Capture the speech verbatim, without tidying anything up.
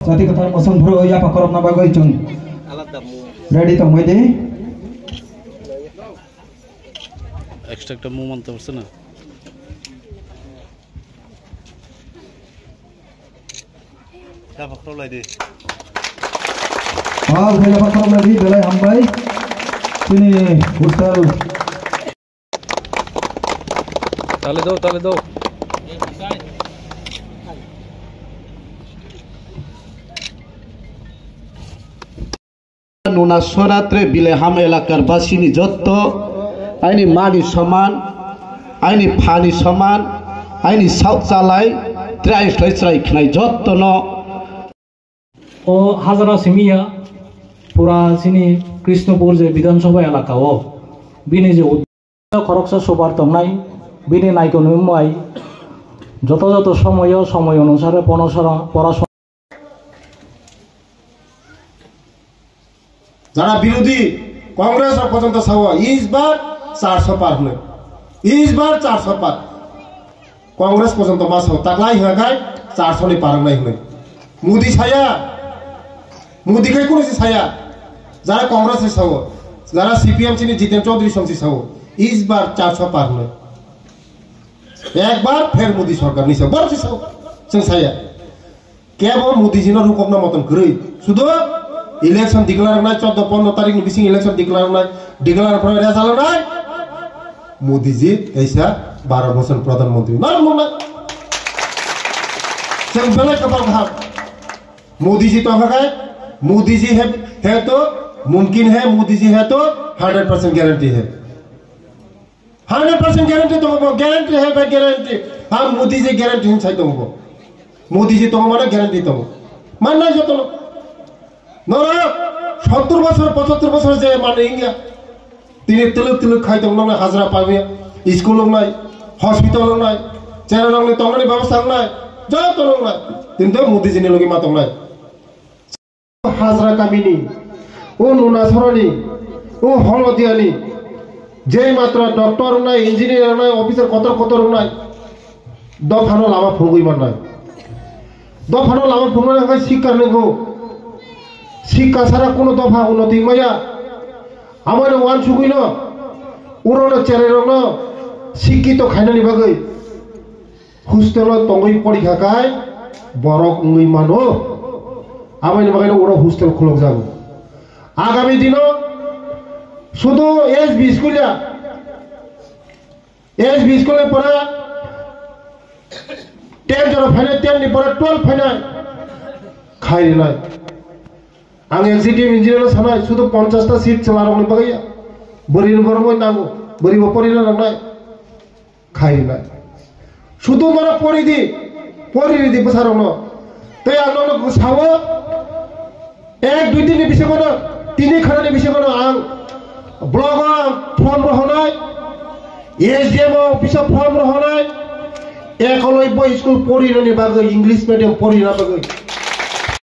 Jati kwthar mwswng phuru yapha khorokna bagwi chwng ready tongbai di. Extra ekta movement to na. Yapha khorok lai di. Ah, uthai yapha khorok lai di, belai hambai. Chini hostel. Tali do, tali do. Nuna Sora tre Bileham elakar basini jotto aini mani soman, aini phani soman, aini sauk chalai tre aini slai chwrai khnai jotto no. O hajra simiya pura chini Krishnapur je Bidhan Sabha elaka o bini je khoroksa super tongnai, bini naikolwi wngbai joto joto somoyo, somoy onusare ponosora, porasora. Jara birodhi Congress rok porjonto sao, "Is bar charso par" hwnwi. "Is bar charso par." Congress porjonto ma sao, taklai hwnka khai charso ni par wngnai hwnwi. Modi saya, Modi khai kunu se saya. Jara Congress ni sao, jara C P M chini Jiten Chaudhary song se sao, "Is bar charso par" hwnwi. Ekbar pher Modi sarkar ni sao, bor se sao, chwng saya. Kebo Modi ji no rukokna moton kwrwi. Sudo election declare wngnai, chordo pondro tarik ni bising election declare wngnai, declare pore result wngnai. Modi ji kaisa baro bosor pradhan mantri. Nang nung na. Chwng belai kapal kaham. Modi ji tongkha khai, Modi ji he, he to mumkin hai, Modi ji hai to hundred percent guarantee hai. Hundred percent guarantee tongo bo, guarantee hai bai guarantee. Ha Modi ji guarantee hin sai tongo bo. Modi ji tongo mano guarantee tongo. Manna jotono. Norok sottur bosor, pochattor bosor je mano ingya. Tini tuluk tuluk khai tong nang hajra paiya, school wngnai, hospital wngnai, chera rokni tongnani bebostha wngnai, joto wngnai. Tini to Modi ji ni logi ma tongnai. Hajra kamini, o Nuna Sorani, o Holodiani, jei matra doctor wngnai, engineer wngnai, officer kotor kotor wngnai, dophano lama phunugwi mannai. Dophano lama phunugwi hwnkhai sikka nungkhu. Sikka sara kuno dopha unnoti maya. Amano wansugwino, urono cherairokno sikkito khainani bagwi. Hostel-o tongwi porikha khai borok wngwi mano. Aboni bagwino oro hostel khulukjago. Agami dino sudu S B school ya, S B school ni pore ten jora phainai, ten ni pore twelve phainai khai rinai. Ang executive engineer no sanai, sudu ponchash ta seat chwla rokni bagwi ya. Bwrwi ni borok bai nango, bwrwi bo porina nangnai. Khai rinai. Sudu mano pori di, pori ridi bwsarokno. Tei ang nono sao, ek dui din ni bisingo no, tini khana ni bisingo no ang block o ang form rohonai, S D M office o form rohonai, Ekolobya school pori rani bagwi, English medium pori rani bagwi.